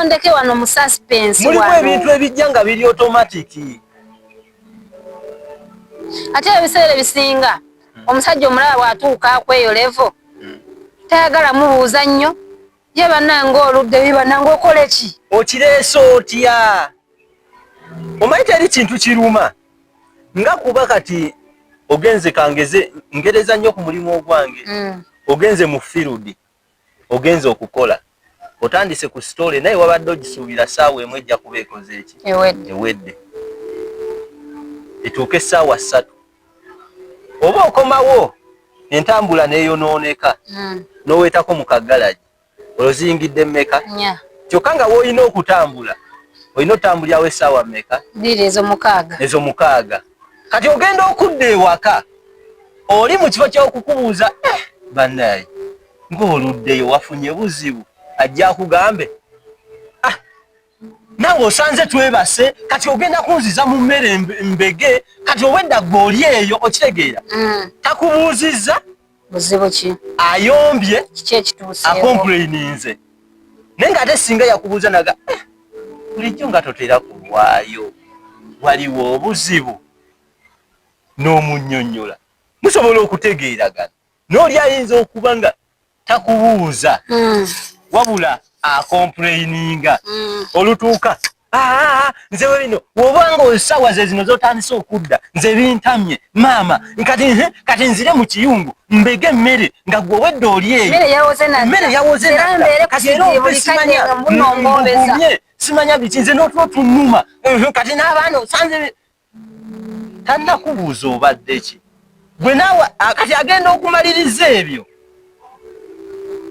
Sooka ondeke wano mu suspense. Mulimu Wano. ebintu ebijja nga biri automatic. Ate ebiseera ebisinga omusajja omulaba bw'atuuka kweyo level, tayagala mubuuza nnyo. Ye bannange, oludde, bi bannange, okola ki? Okireese otya? Omanyi teri kintu kiruma nga kuba kati ogenze, kangeze ngereza nnyo ku mulimu ogwange. Ogenze mu field, ogenze okukola, otandise ku story, naye wabadde ogisuubira 1 ejja kuba ekoze eki? Ewedde. Ewedde. Etuuka 3:00 oba okomawo, entambula neeyonooneka, n'oweetako mu kagalagi, olwo ziyingidde mmeka? 4. Kyokka nga woolina okutambula, olina otambulirawo essaawa mmeka? 2 ezo 6. Ezo 6. Kati ogenda okudda ewaka, oli mu kifo ky'okukubuuza, "Eh, bannaye, ng'oluddeyo, wafunye buzibu?" ajja akugambe, "Ah, naawe osanze twebase, kati ogenda kunziza mu mmere mbege, kati obwedda gwe oli eyo." Okitegeera? Takubuuzizza Buzibu ki? Ayombye. Kiki ekituuseewo? Acomplaininze. Naye ng'ate singa yakubuuza naga, "Eh, bulijjo nga totera kulwayo, waliwo obuzibu?" n'omunnyonnyola, musobola okutegeeragana. N'oli ayinza okuba nga takubuuza, wabula acomplaininga. Olutuuka, "Ah, nze we bino, bw'oba nga essaawa ze zino z'otandise okudda, nze bintamye maama, kati kati nzire mu kiyungu mbege emmere nga gwe owedde oli eyo." Emmere yawoze nadda. Emmere yawoze Era nadda. mbeere ku Kati era kizibu ompe buli kadde simanya nga munomboobeza. ngugumye, simanya biki, nze n'otulo tunnuma. Kati n'abaana osanze tannakubuuza obadde ki gwe naawe. Kati agenda okumaliriza ebyo,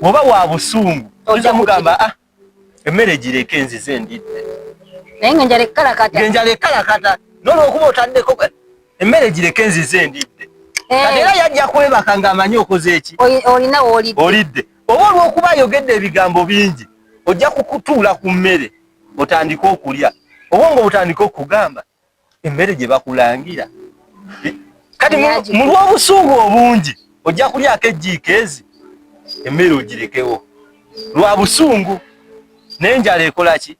oba wa busungu, oyinza mugamba, "Ah, emmere gireke, nzize ndidde." Naye nga njala ekkalakata. Ng'enjala ekkalakata, n'olwokuba otaddeko, "Emmere gireke, nzize ndidde." Kati era yajja kwebaka ng'amanyi okoze eki? Olina woolidde. Olidde. Oba olwokuba ayogedde ebigambo bingi, ojja kukutuula ku mmere otandike okulya, oba nga obutandike okugamba emmere gye bakulangira. Kati mu lw'obusungu obungi ojja kulyako ejjiiko ezi, emmere ogirekewo lwa busungu n'enjala ekola ki?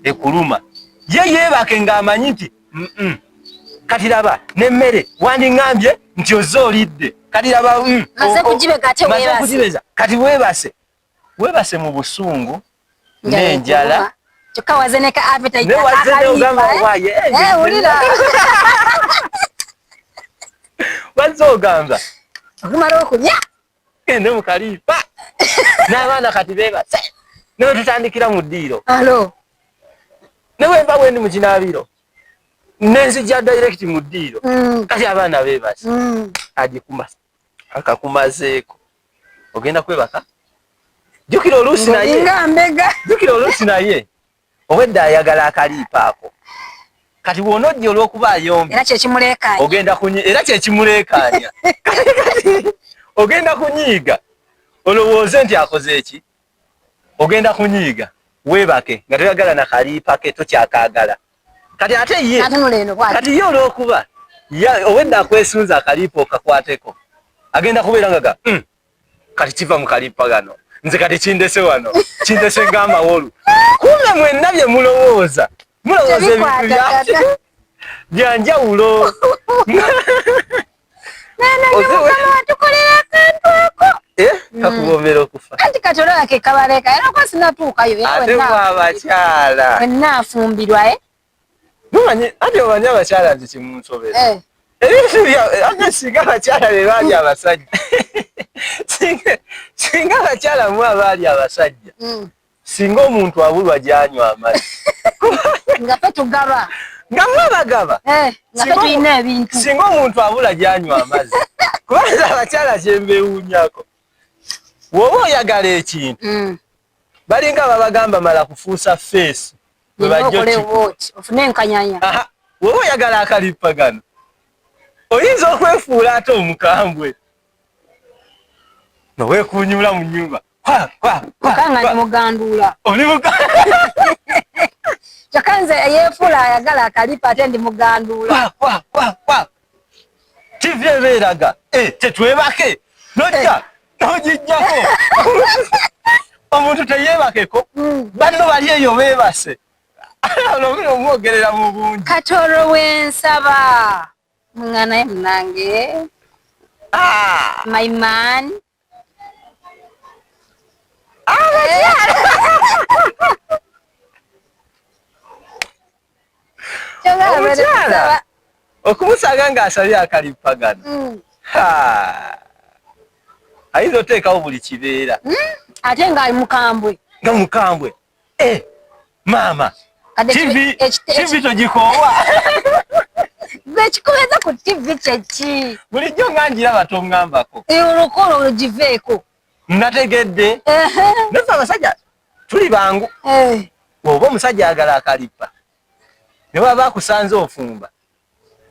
Ekuluma. Ye yeebake ng'amanyi nti, Kati laba n'emmere wandiŋŋambye nti ozze olidde, kati laba Maze kugibega ate maze weebase. Okugibeza, kati weebase, weebase mu busungu Njala n'enjala. ekuluma. Kyokka waze ne ka appetite. Ne waze n'ogamba, "Waaye, Eh, wulira. Wazze ogamba, Okumala okulya, "Gende mu kaliipa, n'abaana kati beebase, ne bwe tutandikira mu ddiiro." Alo. Ne bwe nva bwendi mu kinaabiro nenzija direct mu ddiiro, kati abaana beebase. Agikuma akakumazeeko, ogenda kwebaka. Jjukira oluusi naye Ng'olinga mbega. Jjukira oluusi naye obwedda ayagala akaliipa ako. Kati bw'onojja, olw'okuba ayombye, Era kyekimuleekaanya. Ogenda kunyi era kyekimuleekaanya. Kati ogenda kunyiiga, olowooze nti akoze eki. Ogenda kunyiiga, weebake nga toyagala na kaliipa ke, tokyakaagala. Kati ate ye Atunula eno bw'ati. Kati ye olw'okuba obwedda akwesunza akaliipa okakwateko, agenda kubeera nga ga, kati kiva mu kaliipa gano, nze kati kindese wano, kindese ng'amawolu." Kumbe mwenna bye mulowooza, mulowooza ebintu Tebikwatagana. byanjawulo. Nana Mukama watukolera akantu ako. Eh, kakubombera okufa. Anti kati olaba ke kabaleka era kwa sinatuukayo era Ate wenna mwe abakyala wenna afumbirwa, eh? Mumanyi, ate omanyi abakyala nze kimunsobera, ebintu bya ate singa abakyala be baali abasajja, singa abakyala mwe abaali abasajja, singa omuntu abulwa gyanywa amazzi. Nga fe tugaba. Nga mwe bagaba. Eh, nga fe tulina ebintu. Singa omuntu abula gyanywa amazzi, kubanga abakyala kyembeewuunyako, bw'oba oyagala ekintu, balinga babagamba mala kufuusa face bwe Nina bajja okole okikuwa. bwoti ofune enkanyanya. Aha, bw'oba oyagala akalippagano, oyinza okwefuula ate omukambwe noweekunyula mu nyumba. Kwa, kwa, kwa, Kyokka nga kwa. ndi muganduula. Oli Kyokka nze eyeefuula ayagala akalipa ate ndi muganduula. Kwa, kwa, kwa, kwa. TV ebeeraga, eh, tetwebake, nojja nogijjako. Omuntu teyeebakeko, banno bali eyo beebase, omwogerera mu bungi. Kati olwo wensaba mwana munange, my man. Omukyala okumusanga ng'asabye akalippagano, ayinza oteekawo buli kibeera. Ate ng'ali mukambwe. Nga mukambwe. Maama, TV togikoowa? Gwe ekikubeeza ku TV kyeki? Bulijjo nga njiraba, toŋŋambako. Olukolo olugiveeko. Nategedde. Nafe abasajja tuli bangu. Oba omusajja ayagala akalippa, ne bwaba akusanze ofumba,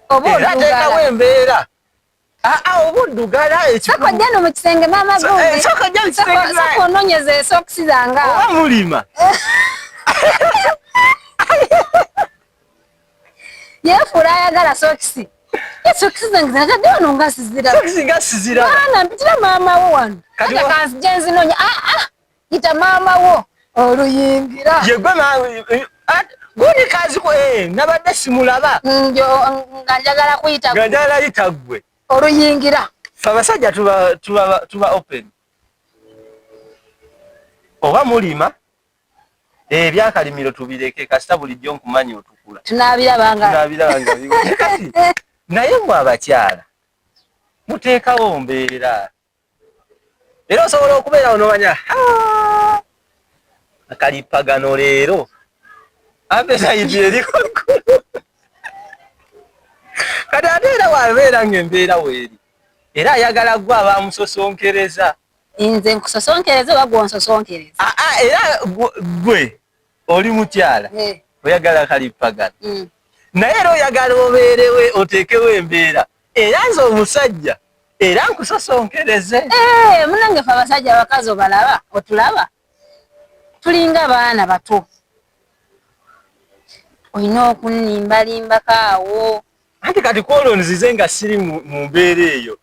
era ateekawo embeera. Oba oddugala. Sooka ojja no mu kisenge, maama gundi. Sooka ojja mu kisenge. Sooka onoonyeza esokisi zange. Oba mulima. Yeefuula ayagala sokisi. Esokisi zange zinatadde wano nga siziraba. Sokisi nga siziraba. Maana mpitira maama wo wano. Kati kanzije nzinoonya. Yita maama wo oluyingira. Yegwe gundi kaziko, nabadde simulaba. Nga njagala kuyita. Nga njagala yita ggwe. Oluyingira. Ffe abasajja tuba open. Oba mulima, ebyakalimiro tubireke, kasita bulijjo nkumanyi otukula. Tunaabiraba nga. Tunaabiraba nga kati. Naye mmwe abakyala muteekawo mbeera. Era osobola okubeerawo n'omanya akalippagano leero appetite eri waggulu. Kati ate era wabeera ng'embeera weeri, era ayagala gwe abamusosonkereza. Nze nkusosonkereza oba gwonsosonkereza? Era gwe oli mukyala, oyagala kalippagano, naye era oyagala obeerewe oteekewo embeera, era nze omusajja era nkusosonkereze. Munange, fe abasajja abakazi obalaba, otulaba tulinga baana bato, olina okunnimba-limbako awo. Anti kati kwolwo nzize nga siri mu mbeera eyo,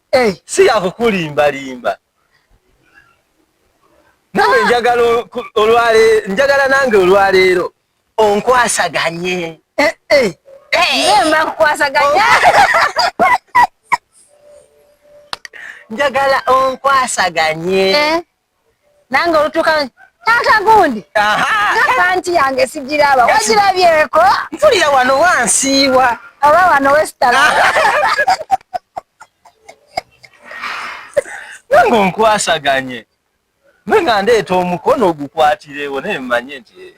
si yakukulimbalimba. Nange njagala njagala nange olwaleero onkwasaganye. Nze mba nkukwasaganya. Njagala onkwasaganye. Nange olutuuka, taata gundi, nga panti yange sigiraba, wagirabyeko? Mpulira wano wansiiwa. Oba wano wesitala. Nange onkwasaganye, mwe nga ndeeta omukono ogukwatirewo, naye mmanye nti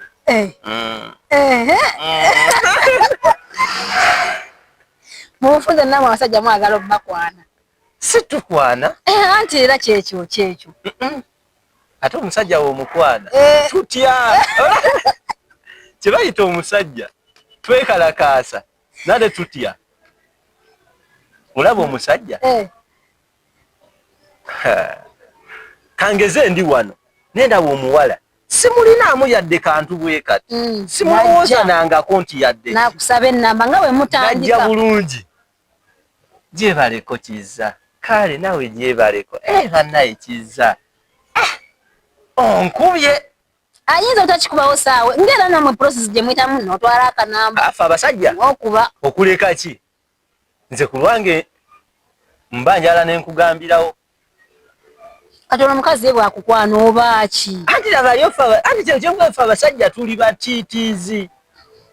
Mu bufunze nammwe abasajja mwagala obbakwana. Si tukwana. Anti era kyekyo kyekyo. Ate omusajja w'omukwana tutya kye bayita omusajja twekalakaasa nate tutya olaba omusajja. Kangeze ndi wano nendaba omuwala, simulinaamu yadde kantu bwe kati, simulowooza nangako nti yadde. Nakusaba ennamba nga bwe najja mutandika. Bulungi, gyebaleko Kiza. Kale naawe gyebaleko. Bannaye Kiza, onkubye. Ayinza otakikubawo saawe, ngaera namwe process gye muyitamu notwala akanamba. Afe abasajja okuba okuleka ki, nze ku lwange mba njala nenkugambirawo. Kati olwo omukazi ye bwakukwana oba ki? Anti labayo, anti kyo kyenkufa, abasajja tuli batiitiizi.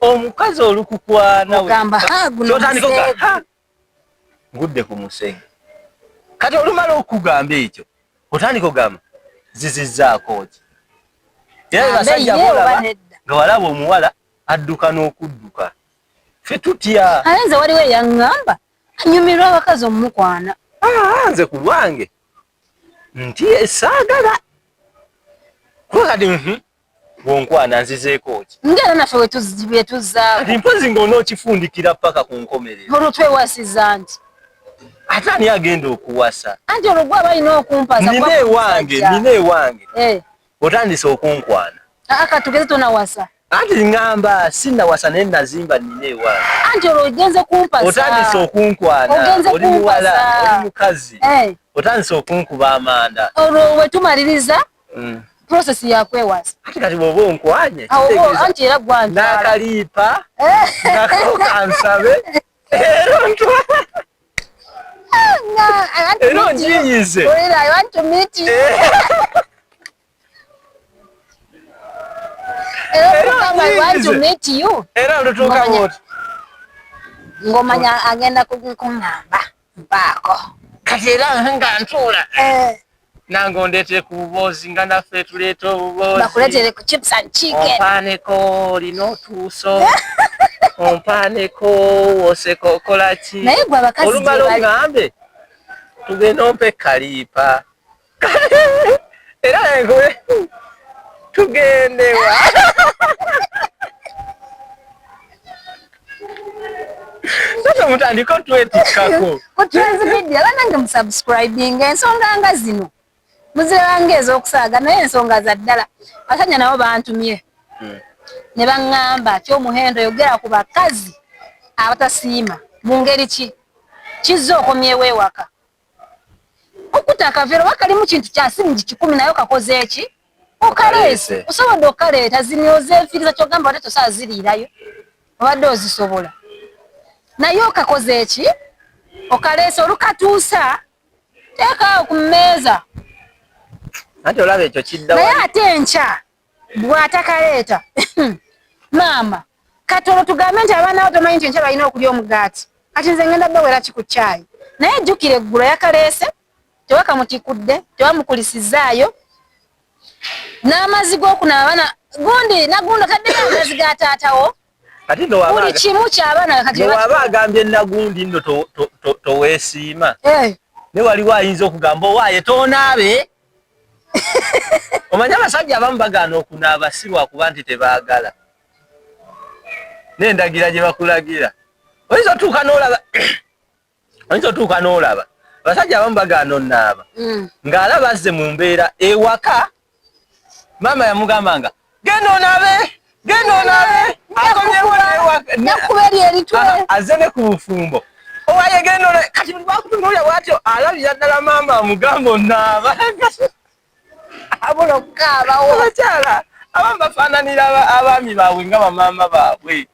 Omukazi olukukwana ogamba, "Ha, guno kyotandika oga, museegu." "Ha, ngudde ku musenyu." Kati olumala okugamba ekyo, otandika ogamba zizizzaako ki? Era Ambe basajja ye oba bolaba nedda. nga walaba omuwala adduka n'okudduka, ffe tutya. Ate nze waliwo eyaŋŋamba anyumirwa abakazi omukwana. Ah, nze ku lwange nti saagala kuba kati bwonkwana nzizeeko ki? Ngaera naffe bwe tuzzaako. Kati mpozi ng'onookifundikira paka ku nkomerero. Olwo twewasiza nti Ate ani agenda okuwasa? Anti olwo gwe aba alina okumpasa. Nina ewange, nina ewange. Otandise okunkwana. Aka tugeze tonawasa. Anti ŋŋamba sinnawasa, naye nazimba, nina ewange. Anti olwo ogenze kumpasa. Otandise okunkwana. Ogenze Oli muwala, kumpasa. oli mukazi, otandise okunkuba amanda. Olwo wetumaliriza. Process ya kwewasa. Ati kati bw'oba onkwanye anti era gwantwala n'akaliipa nako kansabe era ontwala era onjiyize. I want to meet you. Era I want to meet you. Era olutuuka bw'oti ng'omanya agenda kuŋŋamba mpaako. Kati era nga ntuula nange ondeetere ku buboozi nga naffe tuleeta obuboozi. Bakuleetere ku chips and chicken. Ompaaneko olina otuuso ompaaneko oseka okola ki? Naye gwe abakazi olumala oŋŋambe tugende ompe kaliipa era enkuwe tugende wa sasa mutandike otwetikkako ku Transmedia. Banange musubscribing ensonga nga zino muziraba ez'okusaaga, naye ensonga za ddala. Abasajja nabo bantumye ne baŋŋamba kyomuhendo yogera ku bakazi abatasiima mu ngeri ki kizza okomyewo ewaka okuta akaveera oba kalimu kintu kya siringi 10 naye okakoze eki okaleese osobodde okaleeta zino ozeefiriza kyogamba ate tosobola ziriirayo obadde ozisobola naye okakoze eki okaleese olukatuusa teekaawo ku mmeeza. Anti olaba ekyo kidda naye ate enkya bw'atakaleeta maama kati olwo tugambe nti abaana bo tomanyi nti enkya balina okulya omugaati kati nze ngenda bawera ki ku caayi naye jjukira eggulo yakaleese tewakamutikudde tewamukulisizaayo n'amazzi g'okunaaba abaana gundi nagundi otaddeko amazzi ga taatawo buli kimu ky'abaana kati waba agambye nagundi nno toweesiima ne waliwo ayinza okugamba owaaye toonaabe. Omanyi abasajja abamu bagaana okunaaba si lwakuba nti tebaagala n'endagira gye bakulagira oyinza otuuka n'olaba oyinza otuuka n'olaba abasajja abamu bagaana onaaba ng'alaba azze mu mbeera ewaka maama yamugamba nga genda onaabe genda onaabe akomyewo ewaka azze ne ku bufumbo owaye genda onaabe kati buli bwakutunuulira bw'atyo alabira ddala maama amugamba onaaba abula okukaabawo. Abakyala abamu bafaananira abaami baabwe nga bamaama baabwe.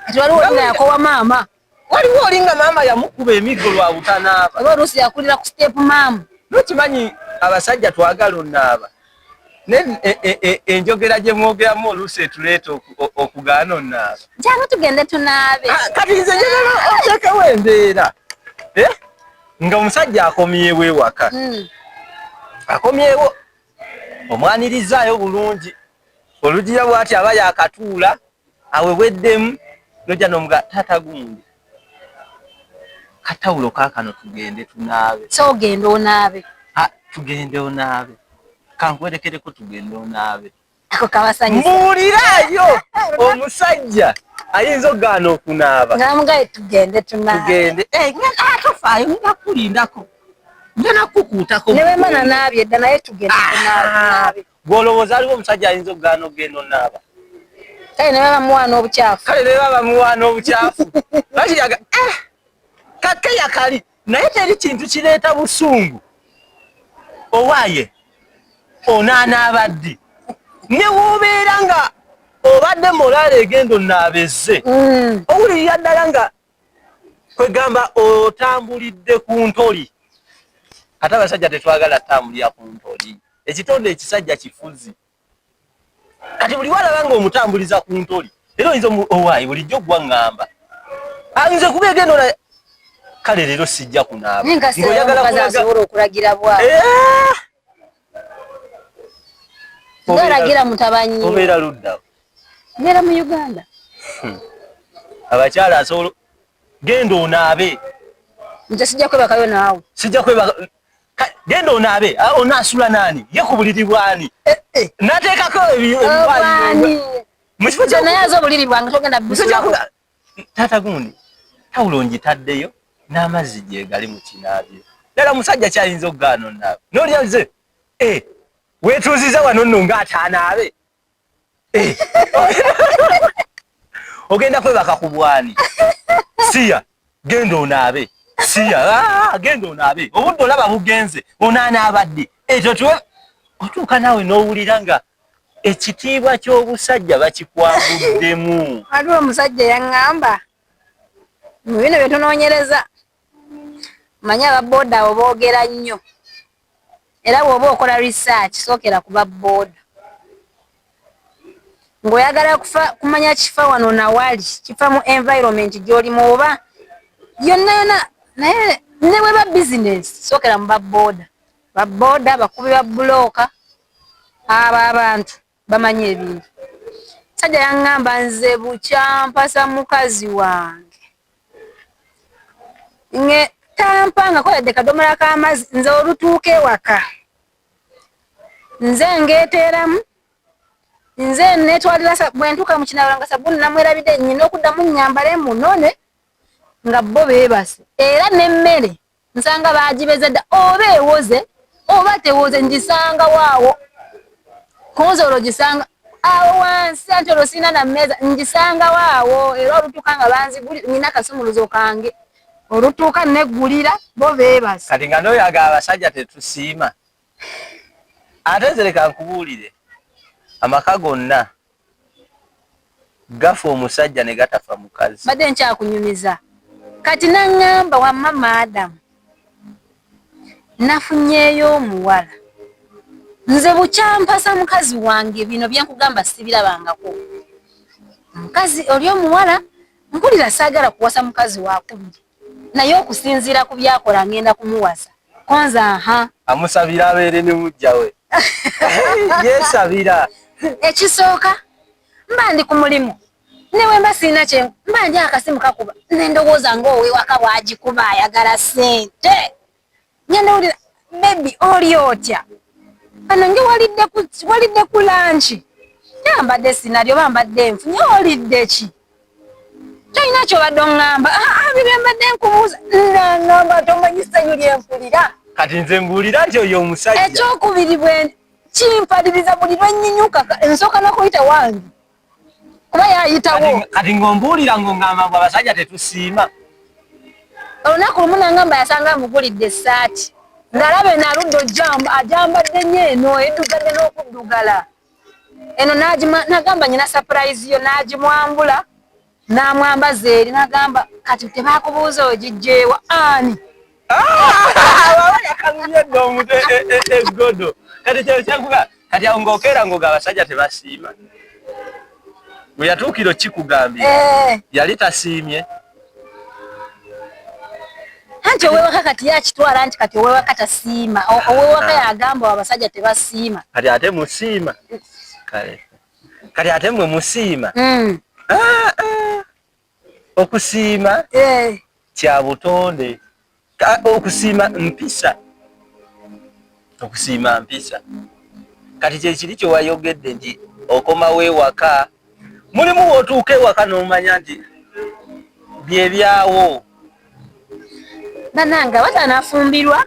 Kati waliwo oli yakowa maama waliwo oli nga maama yamukuba emiggo lwa butanaaba oba oluusi yakulira ku step maama. Nokimanyi abasajja twagala onaaba naye enjogera gye mwogeramu oluusi etuleeta okugaana onaaba. Jangu tugende tunaabe. Kati nze njagala oteekewo embeera nga omusajja akomyewo ewaka akomyewo omwanirizaayo bulungi olugira bw'ati aba yakatuula aweweddemu nojja n'omuga taata gundi katawulo kaakano tugende tunaabe. So ogende onaabe. Tugende onaabe kankuwerekereko tugende onaabe. Ako kabasanyusa. Mbuuliraayo omusajja ayinza okugaana okunaaba. Ngamugaye tugende tunaabe. Tugende. Tofaayo ngenda kukulindako ngenda kukukuutako. Ne bwe mba nanaabye dda naye tugende tunaabe. Gw'olowooza aliwo omusajja ayinza okugaana okugenda onaaba? Kale ne baba muwaana obukyafu. Kale ne baba muwaana obukyafu. Bakiraga kakeya kali naye teri kintu kireeta busungu owaaye onaanaaba ddi ne w'obeera nga obadde molaala egenda onaaba ezze owulirira ddala nga kwegamba otambulidde ku ntoli. Ate abasajja tetwagala tambulira ku ntoli. Ekitonde ekisajja kifuzi. Kati buli walaba nga omutambuliza ku ntoli era oyinza owaaye bulijjo gwa ŋŋamba nze kuba egenda ona kale leero sijja kunaaba. Ng'oyagala asobola okulagira bw'atyo. Ng'alagira mutabanyi. Obeera ludda. Mbeera mu Uganda. Abakyala asobola genda onaabe. Nze sijja kwebakayo naawe. Sijja kwebaka. Genda onaabe onaasula naani ye ku buliri bwani nateekako ebiwani mu kifo kya naye aza obuliri bwange togenda busulako. Taata gundi tawulo ngitaddeyo n'amazzi gyegali mu kinaabiro. Ddala musajja kyayinza okugaana onaaba n'olya nze weetuuziza wano nno ng'ataanaabe ogenda kwebaka ku bwani siya genda onaabe siya genda onaabe obudde olaba bugenze onaanaabadde ekyo kiwe Otuuka naawe n'owulira nga ekitiibwa ky'obusajja bakikwaguddemu. Waliwo omusajja yaŋŋamba mu bino bye tunoonyereza, manyi ababooda abo boogera nnyo, era bw'oba okola research sookera ku babooda. Ng'oyagala kufa kumanya kifa wano na wali, kifa mu environment gy'olimu oba yonna yonna, naye ne bweba business sookera mu babooda. Babooda, bakubi ba bbulooka, abo abantu bamanyi ebintu. Musajja yaŋŋamba nze bukya mpasa mukazi wange nge tampangako yadde kadomola k'amazzi, nze olutuuka ewaka nze ngeeteeramu, nze neetwalira bwe ntuuka mu kinaabiro nga sabbuuni namwerabidde, nnyina okuddamu nnyambale munone nga bo beebase, era n'emmere nsanga baagibeze dda, oba ewoze oba tewoze ngisanga waawo, konze olwo gisanga awo wansi, anti olwo sirina na mmeeza, ngisanga waawo, era olutuuka nga banzigulira, nina akasumuluzo kange, olutuuka neggulira bo beebase. Kati nga n'oyo agaba abasajja tetusiima. Ate nze leka nkubuulire, amaka gonna gafa omusajja ne gatafa mukazi. Mbadde nkyakunyumiza kati naŋŋamba wamma maadamu nafunyeeyo omuwala, nze bukyampasa mukazi wange bino byenkugamba sibirabangako. Mukazi oli omuwala mpulira saagala kuwasa mukazi wakubiri, naye okusinziira ku byakola ngenda kumuwasa konza aha. Amusabira abeere ne mujja we. Yeesabira. Ekisooka mba ndi ku mulimu ne bwe mba sirina kye mba ndi akasimu kakuba ne ndowooza ng'owewaka bw'agikuba ayagala ssente, ngenda owulira baby oli otya banange, walidde ku lunch? Mbadde sinalyo oba mbadde nfunye, olidde ki? Tolina kyobadde oŋŋamba bibye mbadde nkubuuza, naŋŋamba tomanyi ssanyu lyenfulira. Kati nze mbuulira nti oyo omusajja Ekyokubiri, bwe kimpaliriza buli lwenyinyuka nsooka nakuyita wange kuba yayitawo. Kati ng'ombuulira ng'oŋŋamba ngu abasajja tetusiima. Olunaku lumu nangamba yasanga amugulidde essaati ng'alaba eno aludde ajambadde nnyo, eno eddugadde n'okuddugala eno, nagamba nyina surprise yo, n'agimwambula n'amwambaza eri, n'agamba kati tebakubuuza ogijjeewa ani? Baba yakalumye dda omutwe eggodo. Kati kyo kyenkuga, kati awo ng'okeera ng'oga abasajja tebasiima, bwe yatuukira okikugambira yali tasiimye. Anti owewaka kati yakitwala nti kati owewaka tasiima, owewaka yagamba abasajja tebasiima. Kati ate musiima, kale kati ate mwe musiima. Okusiima kya butonde, okusiima mpisa, okusiima mpisa. Kati kyekiri kyewayogedde nti okomawo ewaka, mulimu w'otuuka ewaka n'omanya nti byebyawo. Banange abatanafumbirwa,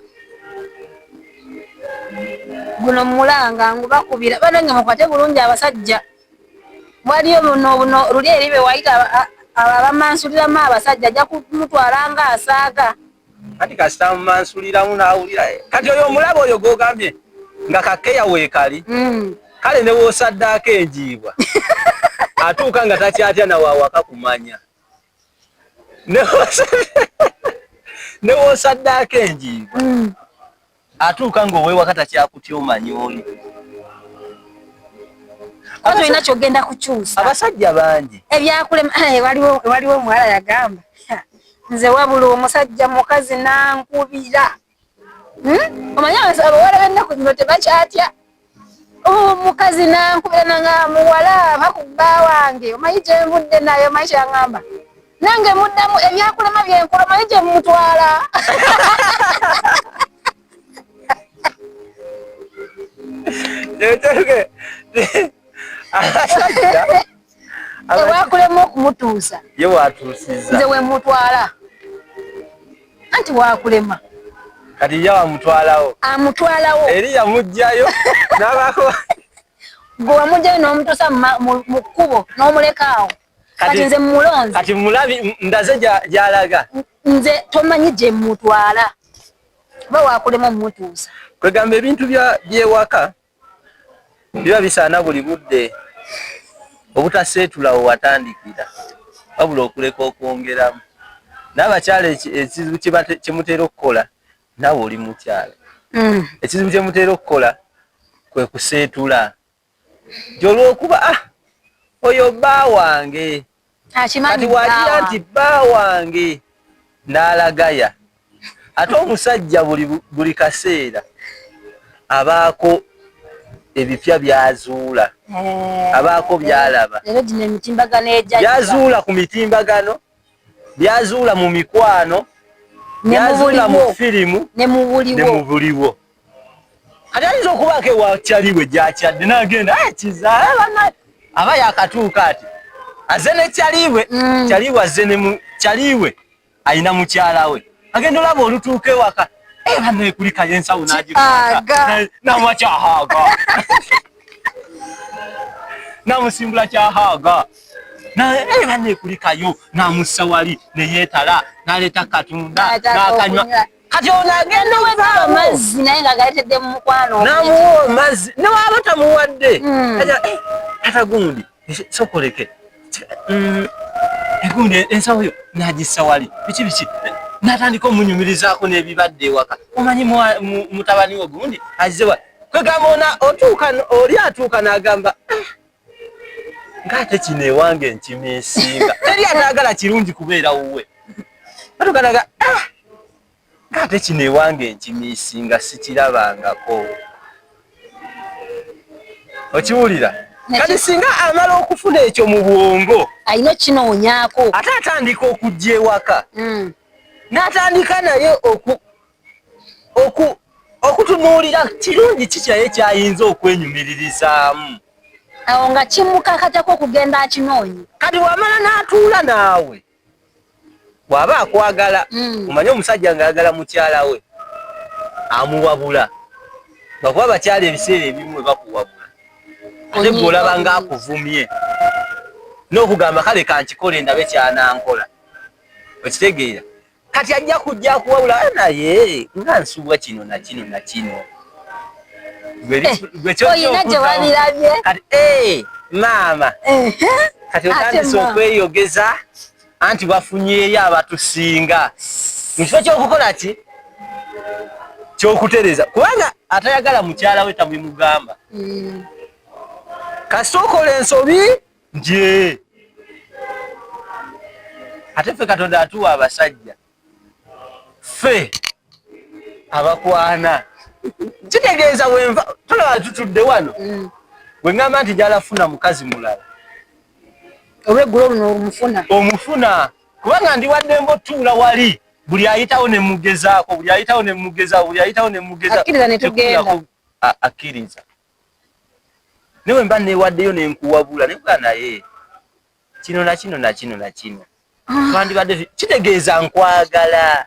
guno mulanga ngubakubira, banange mukwate bulungi abasajja. Waliyo buno buno luli eri be wayita abo abamansuliramu abasajja, ajja kumutwala nga asaaga. Kati kasita mumansuliramu n'awulira, kati oyo omulaba oyo gw'ogambye nga kakeya weekali. Kale ne w'osaddaako enjiibwa atuuka nga takyatya nawawaka kumanya ne w'osaddaako enjiibwa atuuka ng'owewaka takyakutya, omanyi oli. Olina kyogenda kukyusa. Abasajja bangi. Ebyakulema waliwo omuwala yagamba nze wabula omusajja mukazi nankubira. Omanyi abawala b'ennaku zino tebakyatya, omukazi nankubira nanga muwala ava ku bba wange, omanyi gyenvudde naye, omanyi kyaŋŋamba, nange muddamu ebyakulema byenkola, omanyi gye mutwala. Abasajja Ewakulema okumutuusa. Ye watuusiza. Nze wemutwala, anti wakulema. Kati ye wamutwalawo. Amutwalawo. Eri yamugjayo nabako. Gwe wamugjayo n'omutuusa mu kkubo n'omulekaawo, kati nze mulonze. Kati mulabi ndaze gyalaga. Nze tomanyi gye mutwala, oba wakulema omumutuusa. Kwegamba ebintu byewaka. Biba bisaana buli budde obutaseetula we watandikira wabula okuleka okwongeramu. N'abakyala ekizibu kye mutera okukola, naawe oli mukyala, ekizibu kye mutera okukola kwe kuseetula nti olw'okuba ah, oyo bba wange. Akimanyi Kati wagira bba nti bba wange n'alagaya, ate omusajja buli kaseera abaako ebipya by'azuula, abaako by'alaba. Leero gino emitimbagano ejja By'azuula ku mitimbagano, by'azuula mu mikwano, Ne mu by'azuula mu buliwo. firimu ne mu ne buliwo. Mu buliwo. Kati ayinza okubaako ewa kyaliwe gy'akyadde n'agenda, "Ah, kiza, eh, banna." Aba yakatuuka ati azze ne kyaliwe, kyaliwe azze ne kyaliwe alina mukyala we, agenda olaba olutuuka ewaka, eh, banna kulikayo ensawo n'agikwata, Aga. N'amuwa kyahaaga, n'amusimbula kyahaaga, eh, banna kulikayo, n'amussa wali ne yeetala n'aleeta katunda N'aleeta n'akanywa. okunywa. Kati ono agenda N'owezawo ovaawo. Amazzi naye nga galeetedde mu mukwano. N'amuwa amazzi newaaba tamuwadde. Aja, eh, ata gundi sokoleke egundi ensawo yo n'agissa wali, biki biki, n'atandika omunyumirizaako n'ebibadde ewaka, omanyi mutabani wo gundi azze wa kwegamba ona otuuka oli atuuka n'agamba, "Ah, ng'ate kino ewange nkimisinga." Teri ataagala kirungi kubeera wuwe, atuuka naga, "Ah, ng'ate kino ewange nkimisinga, sikirabangako." Okiwulira? Kati singa amala okufuna ekyo mu bwongo, alina okinoonyaako. Ate atandika okujja ewaka, n'atandika naye okutunuulira kirungi ki kyaye kyayinza okwenyumiririzaamu. Awo nga kimukakatako okugenda akinoonye. Kati bw'amala n'atuula naawe, bw'aba akwagala, omanye omusajja ng'ayagala mukyala we amuwabula, lwakuba abakyala ebiseera ebimu we bakuwabula ate gwe olaba ng'akuvumye n'okugamba, "Kale kankikole ndabe kyanankola." Okitegeera? Kati ajja kujja akuwabula, "Ah, naye nga nsubwa kino na kino na kino." Gwe ky'ojja Oyina gye okuddamu. wabirabye. Kati maama, kati Ate otandise maama. okweyogeza anti wafunyeeyo abatusinga mu kifo ky'okukola ki ky'okutereza, kubanga atayagala mukyala we tamwimugamba. Kasita okola ensobi nje, ate ffe Katonda atuwa abasajja ffe abakwana, kitegeeza wenva tolaba tutudde wano, bwe ŋŋamba nti njala funa mukazi mulala, olweggulo luno olumufuna. Omufuna, kubanga ndi waddembe otuula wali, buli ayitawo ne mugezaako, buli ayitawo ne mugezaako, buli ayitawo ne mugezaako. Akkiriza ne tugenda. Akkiriza naye bwe mba neewaddeyo ne nkuwabula ne nkugaa, naye kino na kino na kino na kino twandibadde, kitegeeza nkwagala.